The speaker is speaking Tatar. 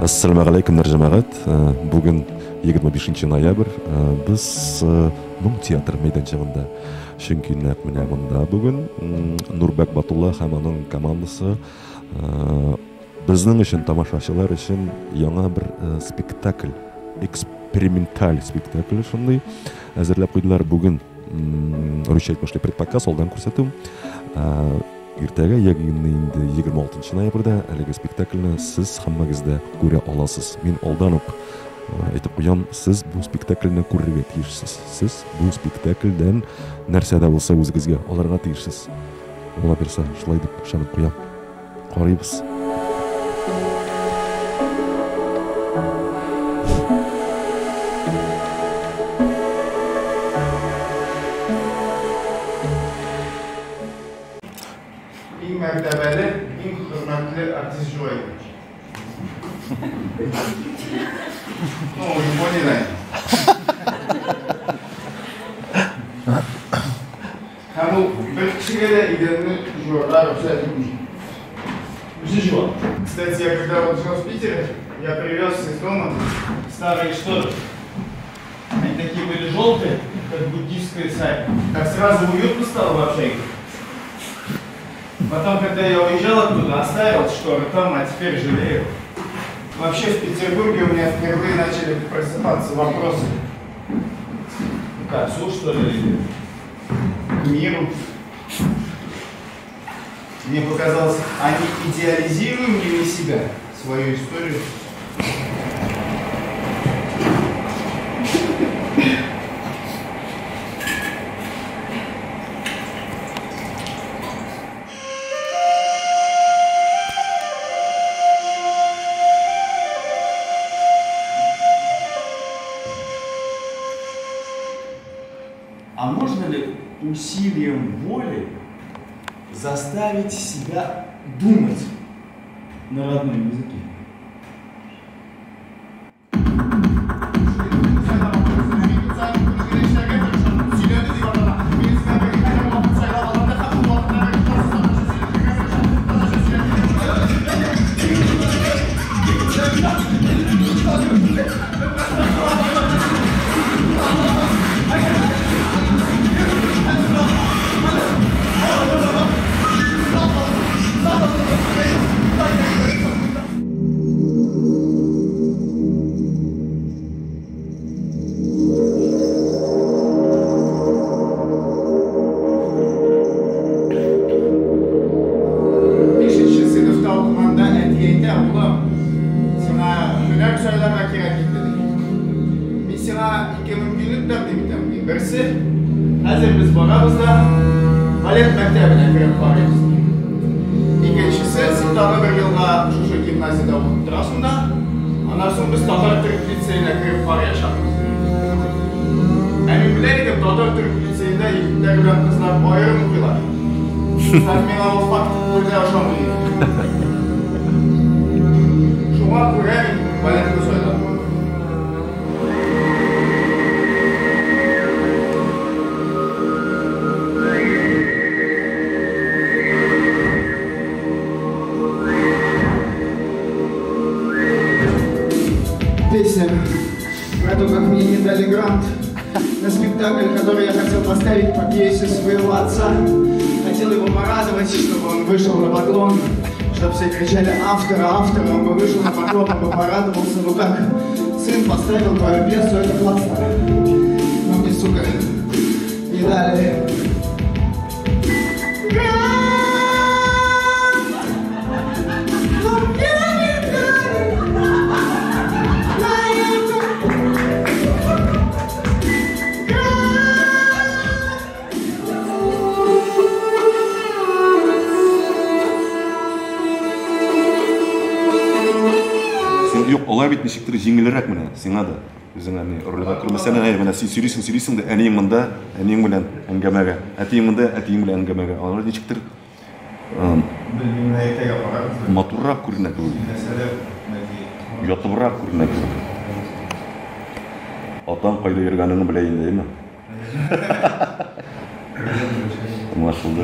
Әссәламәгаләйкүмнәр, җәмәгать. Бүген 25 ноябрь. Без Моң театр мәйданчыгында. Чөнки нәкъ менә монда бүген Нурбәк Батулла һәм аның командасы безнең өчен, тамашачылар өчен яңа бер спектакль, эксперименталь спектакль шундый әзерләп куйдылар. Бүген русча әйтмешли предпоказ, алдан күрсәтү. Иртәгә, ягъни инде 26 ноябрьдә әлеге спектакльне сез һәммәгез дә күрә аласыз. Мин алдан ук әйтеп куям, сез бу спектакльне күрергә тиешсез. Сез бу спектакльдән нәрсә дә булса үзегезгә алырга тиешсез. Алла бирсә, шулай дип ышанып куям. Карыйбыз. Иң мәртәбәле, иң хөрмәтле артист Жуаевич. Ну, вы поняли. Һәм ул бер кешегә дә идәнне жуарга рөхсәт итми. Үзе жуа. Кстати, я когда вот жил в Питере, я привез из дома старые шторы. Они такие были желтые, как буддийская сарь. Так сразу уютно стало в общаге. Потом, когда я уезжал оттуда, оставил шторы там, а теперь жалею. Вообще в Петербурге у меня впервые начали просыпаться вопросы. К отцу, что ли, или к миру. Мне показалось, а не идеализируем ли мы себя, свою историю? А можно ли усилием воли заставить себя думать на родном языке? Бишенче сыйныфта укыганда әти әйтә, улым, сиңа һөнәр сайларга кирәк инде, ди. Мин сиңа ике мөмкинлек тәкъдим итәм, ди. Берсе, хәзер без барабыз да балет мәктәбенә кереп карыйбыз, ди. Икенчесе, син тагы бер елга шушы гимназиядә укып торасың да, аннан соң без татар-төрек лицеена кереп карыячакбыз, ди. Ә мин белә идем, татар-төрек лицеенда егетләр белән кызлар аерым укыйлар. Һәм миңа ул факт бер дә ошамый иде. Шуңа күрә мин балетны сайладым. Песня про то, как мне не дали грант на спектакль, который я хотел поставить по пьесе своего отца. Хотел его порадовать, чтобы он вышел на поклон, чтобы все кричали автора, автора, он бы вышел на поклон, он бы порадовался. Ну как, сын поставил твою пьесу, это классно. Но мне, сука, не дали. Грант! Но мне не дали на эту грант! Син юк, алай бит ничектер җиңелрәк менә сиңа да. Үзеңә ни рольгә керү. Мәсәлән, әй, менә син сөйлисең, сөйлисең дә, әниең монда, әниең белән әңгәмәгә, әтиең монда, әтиең белән әңгәмәгә. Алар ничектер Белмим, менә иртәгә карарбыз. матуррак күренә кебек. Нәрсәләр, бәлки. Ятыбрак күренә кебек. Атаң кайда йөргәнеңне белә инде, әйме? Аңлашылды.